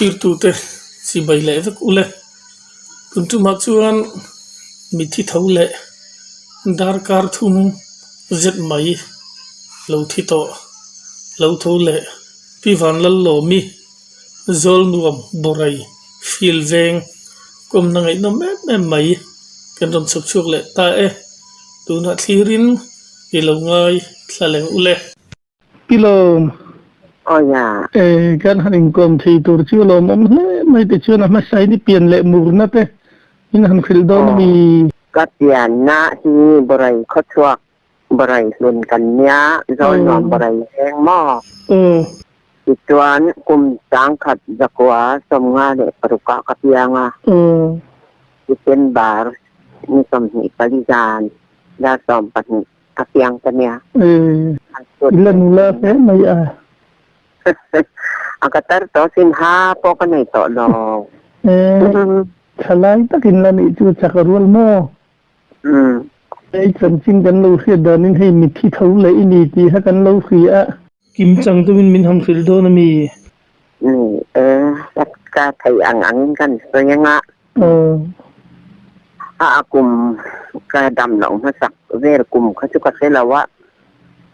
Thirtute chibai leh vek ule. Tun tumah chuan mithi tho leh darkar thum zet mai lo thi tawh lo tho leh Pi Vanlallawmi Zawlnuam Borai Field veng kawmna ngaihnawm em em mai kan rawn chhawp chhuak leh ta e. Tunah thlirin i lo ngai thla leng ule. Pi Lawm, Aw ya. E, kan han inkawm thei tur chu lawmawm hle mai te chuan a hmasain i pian leh murna te in han hrilh dawn a mi? Ka pianna hi Borai khawchhuak Borai hlun kan nia, Zawlnuam Borai veng maw? Aw. Tichuan kum sangkhat zakua 56 ah ka piang a. Aw. December ni 24 zan dar 12. A piang ta nia. E, i la nula hle mai a. A ka tar tawh sin ha pawh ka nei tawh lo. E, thalai takin la nih chu chak a rual maw? Umm. Hei chanchin kan lo hriat danin hei mitthi tho leh i ni tih kha kan lo hria a. Kim chang deuhin min han hrilh dawn a mi? Ni e, ka theih ang angin kan sawi anga. Aw. A a kum ka dam loh hmasak vel kum kha chu ka hre lo a,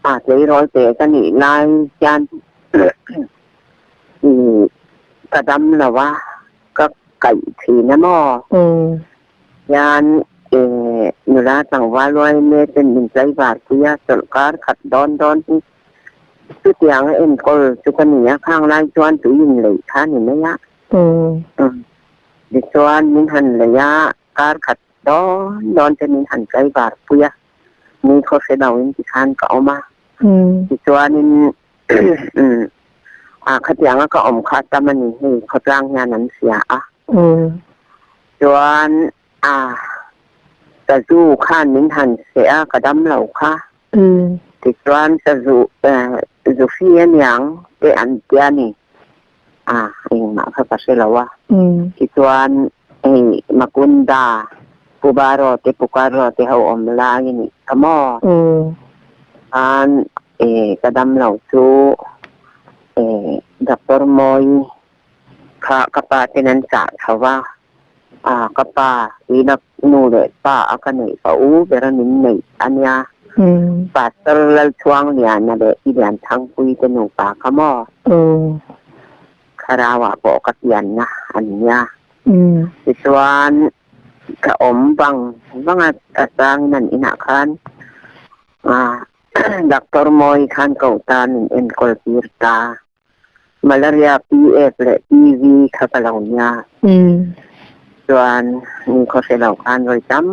a tleirawl teh ka nih lai hian ka dam lo a, ka kaih thin a maw? Aw. Hian nula tlangval uaime ten min tlaivar pui a, chawlhkar khat dawn dawn hi chutiang a enkawl chu ka ni a, khang lai chuan tui inleih kha a ni mai a. Aw. Tichuan min han lei a, kar khat dawn dawn te min han tlaivar pui a, ni khaw hre lo in tikhan ka awm a. Tichuanin khatianga ka awm kha tam a ni hei khawtlang hian an hria a. Chuan sazu khan min han seh a, ka dam lo kha. Tichuan sazu zufi aniang te an tia ni. A, engmah kha ka hre lo a. Tichuan hei Makunda, Pu Baro te, Pu Karo te ho awm lai a nih kha maw? Khan e ka dam lo chu e Doctor Mawi kha ka pa ten an chah chho a, a ka pa tuina nu leh pa a ka neih ka u ber a min neih a nia. Pastor Lalchhuangliana leh Pi Lianthangpuii te nupa kha maw? Thlarauah pawh ka pianna a nia. Tichuan ka awm vang vang a, a changin an inah khan Doctor Mawi khan ko ta min enkawl tir ta. Malaria PF leh PV kha ka lo nia. Chuan ni khaw hre lo khan vawi tam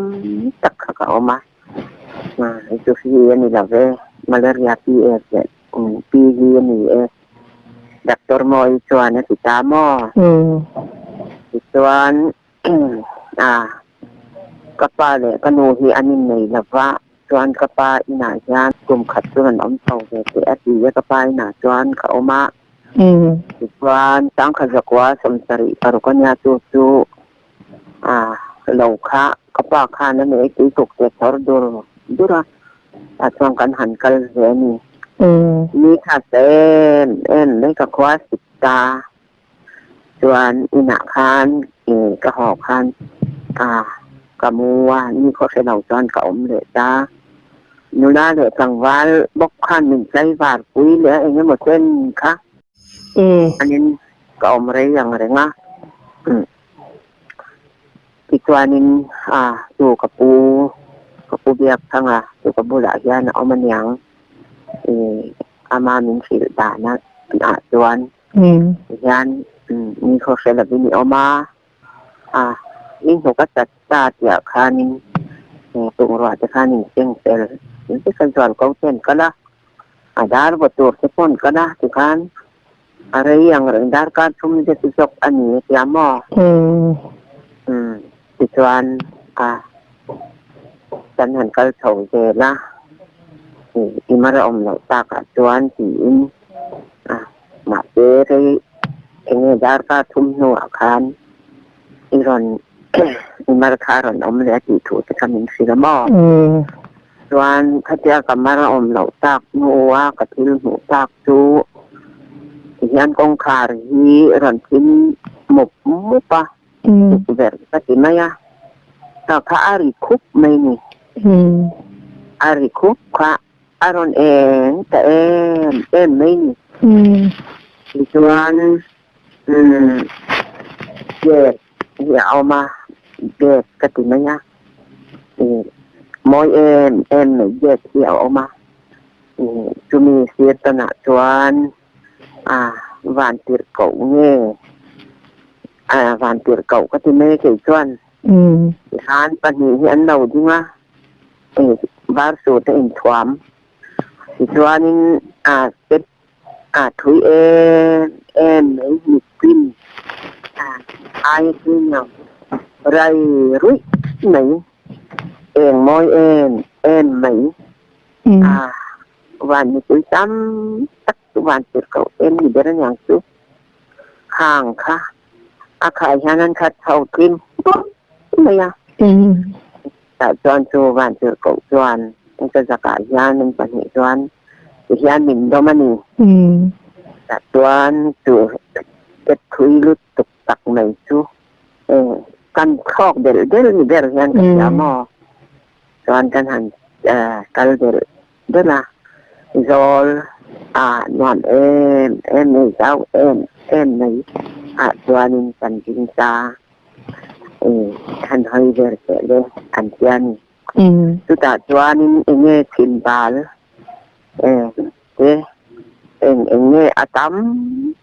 tak kha ka awm a. Chu hi a ni lo ve. Malaria PF leh PV a ni e. Doctor Mawi chuan a ti ta maw? Tichuan ka pa leh ka nu hi an innei lo va. Chuan ka pa inah hian kum khat chu rawn awm chho ve teh a ti a, ka pa inah chuan ka awm a. Tichuan sangkhat zakua 76 a nia chu chu lo kha ka pa khan a nei tui tuk te chhawr dur dur a, tah chuan kan han kal ve a ni. Ni kha sa em em mai ka khua sik ta. Chuan inah khan ka haw khan ka mu a, ni khaw hre lo chuan ka awm leh ta. Nula leh tlangval bawk khan min tlaivar pui leh a eng emaw chen kha anin ka awm rei ang reng a. Tichuanin chu ka pu, ka pu biak thang a, chu ka bulah hian a awm aniang ama min hrilh dan ah chuan. Tihian ni khaw hre lovin i awm a, a i hnuk a chat ta tihah khanin bungrua te khan in seng fel vek a zual ko te an kal a, a dar vaw tur te pawh an kal a tikhan a rei ang reng darkar thum zet zawk a ni a tia maw? Tichuan a kan han kal chho zel a, i mar a awm loh takah chuan tiin a mahse rei eng nge darkar thum hnuah khan i rawn i mar kha a rawn awm leh a tih thu te kha min hrilh a maw? Chuan khatia ka mar a awm loh tak hnua ka thil hmuh tak chu. hian kawngkhar hi rawn thim mup mup a, tukverh ka ti mai a, kha kha a ri khup mai ni. A ri khup kha a rawn eng ta em em mai ni. Tichuan gate hi a awm a, gate ka ti mai a, mawi em em mai gate hi a awm a. Chumi sir tanah chuan a van tirh koh nge a van tirh koh ka ti mai kei chuan tihian pahnih hi an lo ding a var suit a inthuam tichuanin a step a thui em em mai mitpin a aia tui lo rai ruih mai eng mawi em em mai. A van mipui tam tak chu van tirh koh em ni ber aniang chu. Khang kha a khai hian an khat chho tlim bawk mai a. Tah chuan chu van tirh koh chuan ka zakah hian an pahnih chuan ti hian min dawm a ni. Tah chuan chu step thui lutuk tak mai chu kan thlawk delh delh ni ber hian ka hria maw. Chuan kan han kal delh delh a, zawl a nuam em em mai, zau em em mai ah chuanin kan ding ta han hawi vel teh le an tia ni. Chutah chuanin eng nge chhim bal te eng eng nge a tam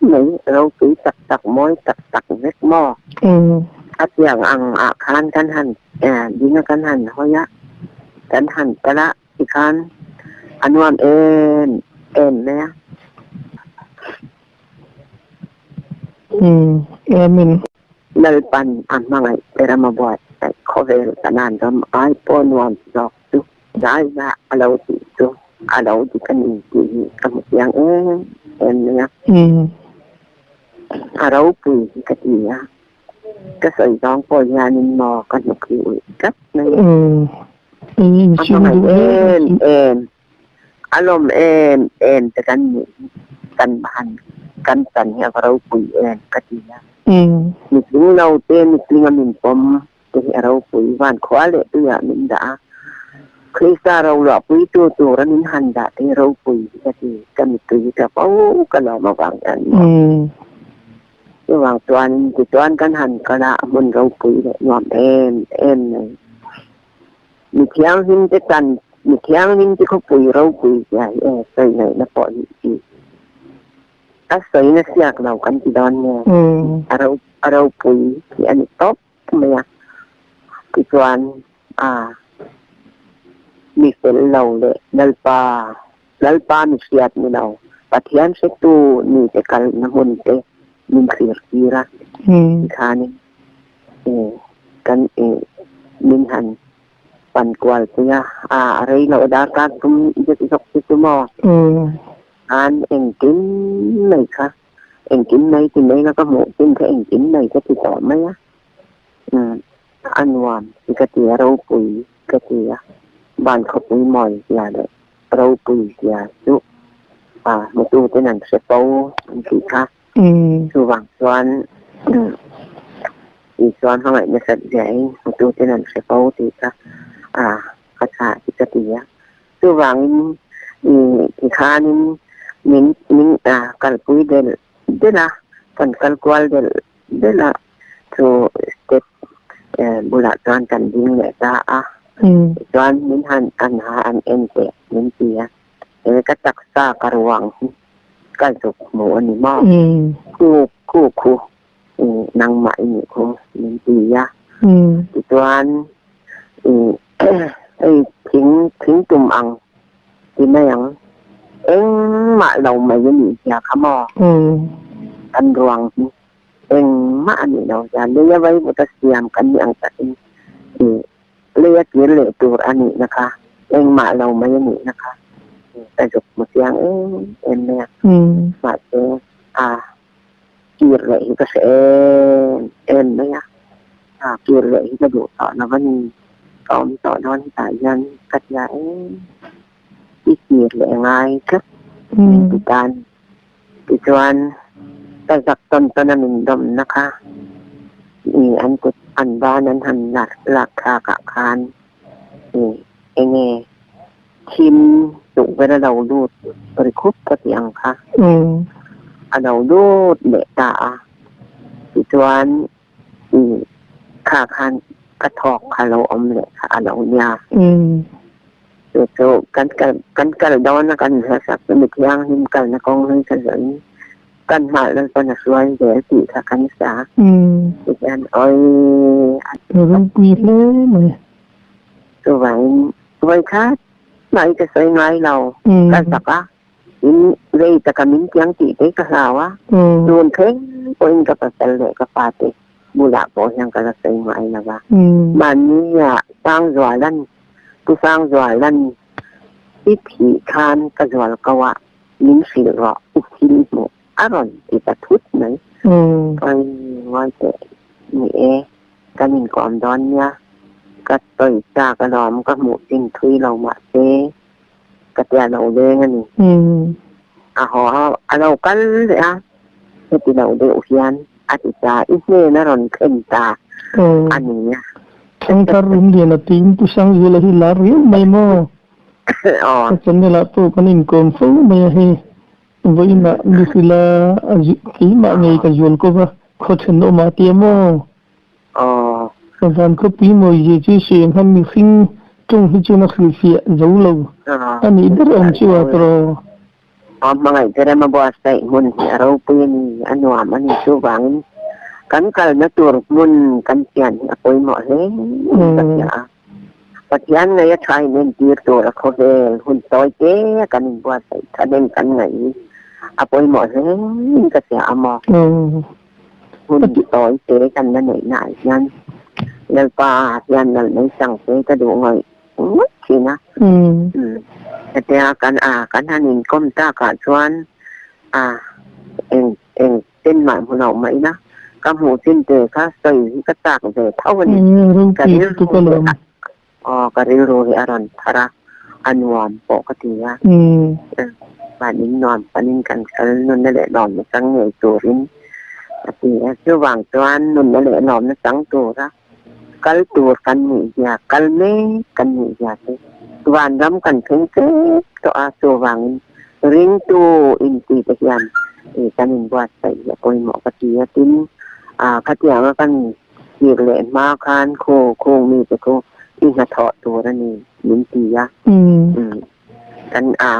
mai ropui tak tak mawi tak tak vek maw? A tiang ang ah khan kan han ding a kan han hawi a kan han kal a tikhan a nuam em em mai a. Amen. Lalpan a hmangaih te rama buatsaih khawvel kanan ram ai pawh nuam zawk chu zai zah a lo tih chu a lo dik a ni tih hi ka hmu chiang em em mai a. A ropui hi ka ti a, ka sawi zawng pawh hianin maw ka hnuk hi uih tlat mai a. A hmangaih em em A lawm em em te kan nih hi kan han kan chan hi a va ropui em ka ti a. Mitling lo te mitlinga min pawm te hi a ropui van khua leh tuiah min dah a. Krista roluahpuitu tura min han dah te hi ropui hi ka ti. Ka mittui hi tla fo ka lawm avang hian maw. Chuvang chuan tichuan kan han kal a, a hmun ropui leh nuam em em mai. Mi thianghlim te tan, mi thianghlim te khawpui ropui zia hi e sawi ngaihna pawh nih chi. A sawina siak lo kan ti dawn nge, a ro a ropui hi a ni tawp mai a. Tichuan a mi fel lo leh Lalpa, Lalpa mi hriat ni lo, Pathian hretu mi te kalna hmun te min thlir tir a. Tikhanin kan min han pan kual pui a, a rei loh darkar tum zet zawk chu chu maw? Khan engkim mai kha, engkim mai ti mai la ka hmuh chin kha engkim mai ka ti tawh mai a, a nuam hi ka ti a, ropui ka ti a, van khawpui mawi zia leh ropui zia chu hmututen an hre fo an tih kha. Chuvang chuan Isua hmangaih nasat ziahin hmututen an hre fo tih kha a tha hi ka ti a. Chuvangin tikhanin min min kalpui delh delh a, kan kal kual delh delh a, chu step bulah chuan kan ding leh ta a. Tichuan min han an ha an en teh min ti a. He ka taksa ka ruang hi ka zuk hmu a ni maw? Khu khu khu nangmah i nih khu min ti a. Tichuan hei thing thing tum ang ti mai ang engmah lo mai a nih zia kha maw? Kan ruang hi engmah a nih lo zia lei a vaivut a siam kan nih ang takin Lei a kir leh tur a nihna kha engmah lo mai a nihna kha ka zuk hmu chiang em em mai a. Mahse a kir leh hi ka hre em em mai a. A kir leh hi ka duh tawh lo a ni. Ka awm tawh dawn hetah hian ka tia em i kir leh ngai tlat min ti ta a ni. Tichuan. Ka zak tawn tawn a min dawmna kha i an kut an ban an han lak thlak ah khan i enge thim tukverh a lo lut ri khup ka tih ang kha a lo lut leh ta a tichuan i kha khan ka thawk kha lo awm leh kha a lo nia. Chu chu kan kal kan kal dawn a kan hlasak chu mi thianghlim kalna kawng hlui kha zawhin kan hmah Lalpan a hruai zel tih kha kan sa. Tihian awi a Ropui hle mai. Chuvangin vawikhat mah hi ka sawi ngai lo. Ka zak a, in rei taka min tiang tih te ka hlau a. Tun thleng pawhin ka pasal leh ka fate bulah pawh hian ka la sawi ngai lo va. Mahni ah Sangzualan Pu Sangzualan i thih khan ka zual ko a, min hrilh rawh i thil hmuh a rawn ti ta thut mai. Oi ngawi teh ni e, kan inkawm dawn nia, ka tawi chak alawm ka hmuh chin thui lo mahse ka tia lo leng a ni. A haw a, a lo kal leh a, heti lo deuh hian a ti ta, i hnen a rawn thlen ta a ni a. Thangthar Rumlian a tiin Pu Sangzuala hi lar riau mai maw? Ka channel ah pawh kan inkawm fo mai a hei. Vawiinah Mihrila a keimah ngei ka zual ko va, khaw thenawm ah tia maw? Ka van khawpui mawi zia chu sawi ang khan mihring tawng hi chuan a hrilhfiah zo lo a nih ber awm chu a tawh. Aw hmangaih che rem a buatsaih hmun hi a ropui a ni, a nuam a ni. Chuvangin kan kalna tur hmun kan chian hi a pawimawh hle ka hria a. Pathian ngei a tha in entir tur a khawvel hun tawi te a kan inbuatsaih thahnem kan ngaih hi a pawimawh hle ka hria a maw. Hun tawi te kan la neih naah hian Lalpa hian lal mai chang se ka duh ngawih ngawih thin a. Hetia kan a kan han inkawm takah chuan a eng eng ten mah hmu loh mai ila ka hmuh chin te kha sawi hi ka chak ve tho a ni. Ka rilru hi a aw ka rilru hi a rawn thar a, a nuam pawh ka ti a. Van in nuam panin kan kal nunna leh lawmna chang ngei turin a ti a. Chuvang chuan nunna leh lawmna chang tura kal tur kan nih zia, kal mek kan nih zia te vanram kan thleng tep tawh a, chuvangin ringtu inti te hian kan inbuatsaih hi a pawimawh ka ti a. Tin, khatianga kan Kir leh hma khan khu khung mi te khu i hnathawh tur a ni min ti a. Kan a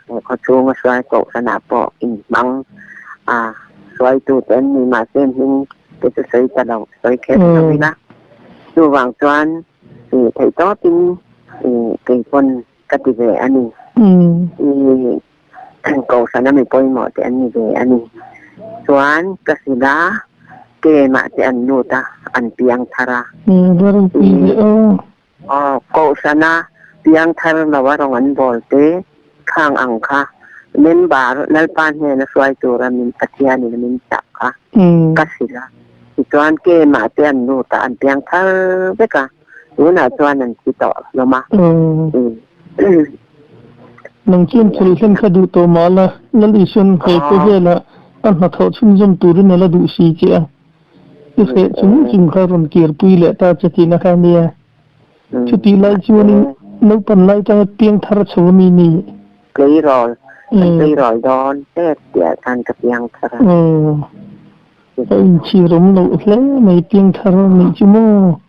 khaw chhunga hruai kohhranah pawh inhmang a hruaitu te an ni mahse hming te chu sawi ta lo, sawi kher lo ila. Chuvang chuan theih tawpin kei pawn ka ti ve a ni. I kohhran a mi pawimawh te an ni ve a ni. Chuan ka hrilh a, kemah te an lut a, an piang thar a. Aw, kohhran a piang thar lo a rawng an bawl te khang ang kha member Lalpa hnena hruai tura min Pathianin a min chah kha ka hrilh a. Tichuan kemah te an lut a, an piang thar vek a. Tunah chuan an thi tawh hlawm a. Nang chuan thil hlen kha duh tawh mah la, Lal Isuan he khawvelah a hnathawh chhunzawm turin a la duh si che a. I hreh chung chung kha rawn kirpui leh ta che tihna kha a nia. Chutih lai chuanin naupan lai tanga piang thar chho a mi ni. Tleirawl, kan tleirawl dawn tep tih ah khan ka piang thar a. Ka inchhir awm loh hle mai piangthar nih chu maw?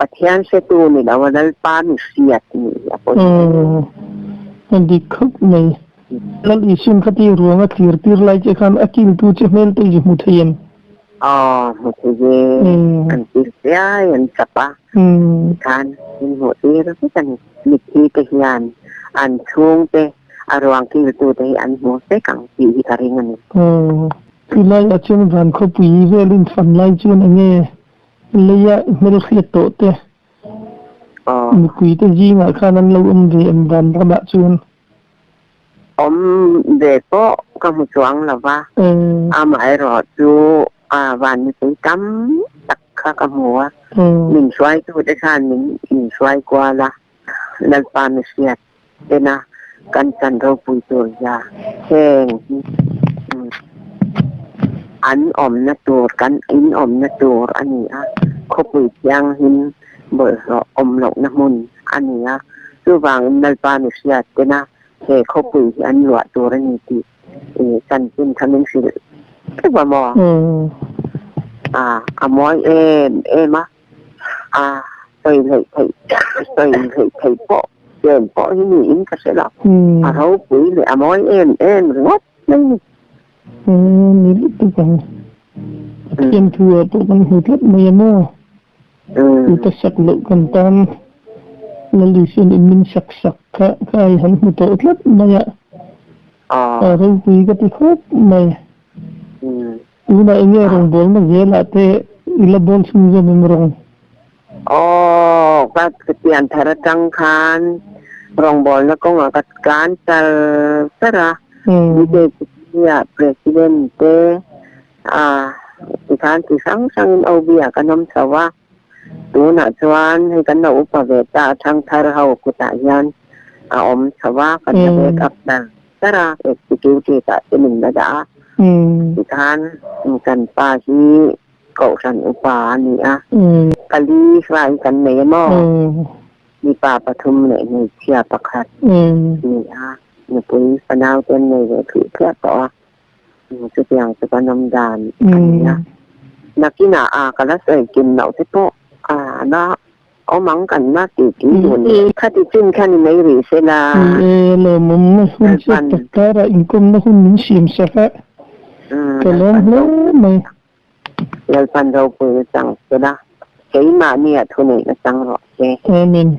Pathian hretu ni lo a Lalpa mi hriat nih hi a pawimawh. Aw, a dik khawp mai. Lal Isuan kha ti ruang a thlir tir lai che khan a kiltu che hmel te i hmu thei em? Aw, hmu thei e. An kil chiai an chap a, tikhan min hmuh tir vek a ni. Mitthi te hian an chhungte a ruang kiltute hi an hmu vek ang tih hi ka ring a ni. Aw, Chulai ah chuan van khawpui velin fan lai chuan enge leia hmelhriat tawh te mipui te zingah khan an lo awm ve em van ramah chuan? Awm ve pawh ka hmu chuang lo va, amaherawh chu van mipui tam tak kha ka hmu a, min hruaitute khan min hruai kual a, Lalpa mihriat Ena kan chan ropui tur zia heng hi. An awmna tur kan in awmna tur a ni a, khawpui thianghlim bawlhhlawh awm lohna hmun a ni a, chuvangin Lalpa mi hriat tena he khawpui hi an luah tur a ni tih chanchin kha min hrilh teuh a maw? A mawi em em a, a sawi hleih theih sawi hleih theih pawh chen pawh hi niin ka hre lo, a ropui leh a mawi em em ringawt mai ni. Ni lutuk ang. Pathian thu ah pawh kan hmu tlat mai a maw? Uta sak loh kan tan Lalisian in min sak sak kha kha i han hmu tawh tlat mai a. A ropui ka ti khawp mai. Tunah enge rawngbawlna zelah te i la bawl chhunzawm em rawng? Aw, ka pian thar atang khan rawngbawlna kawngah ka tlan char char a, BJP-ah President te ah tikhan chi hrang hrangin OB-ah kan awm chho a, tunah chuan hei kan lo upa ve ta a, thangthar ho kutah hian a awm chho a, kan la back up char char a, Executive-ah te min la dah a, tikhan kan pa hi Kohhran upa a ni a, pali hrai kan nei a maw? Mipa pathum leh hmeichhia pakhat a ni a, nupui fanau te an nei ve thih thliah tawh a, chutiang chu kan awm dan a ni a. Nakinah a ka la sawi kim loh te pawh a la awm ang kan la tih tih dun leh. Khati chin khan i nei rih se la. Ni e, lawmawmna hun chiat tak karah inkawmna hun min siam sak a, ka lawm hle mai. Lalpan ropui na chang se la, keimahni ah thuneihna chang rawh se. Amen.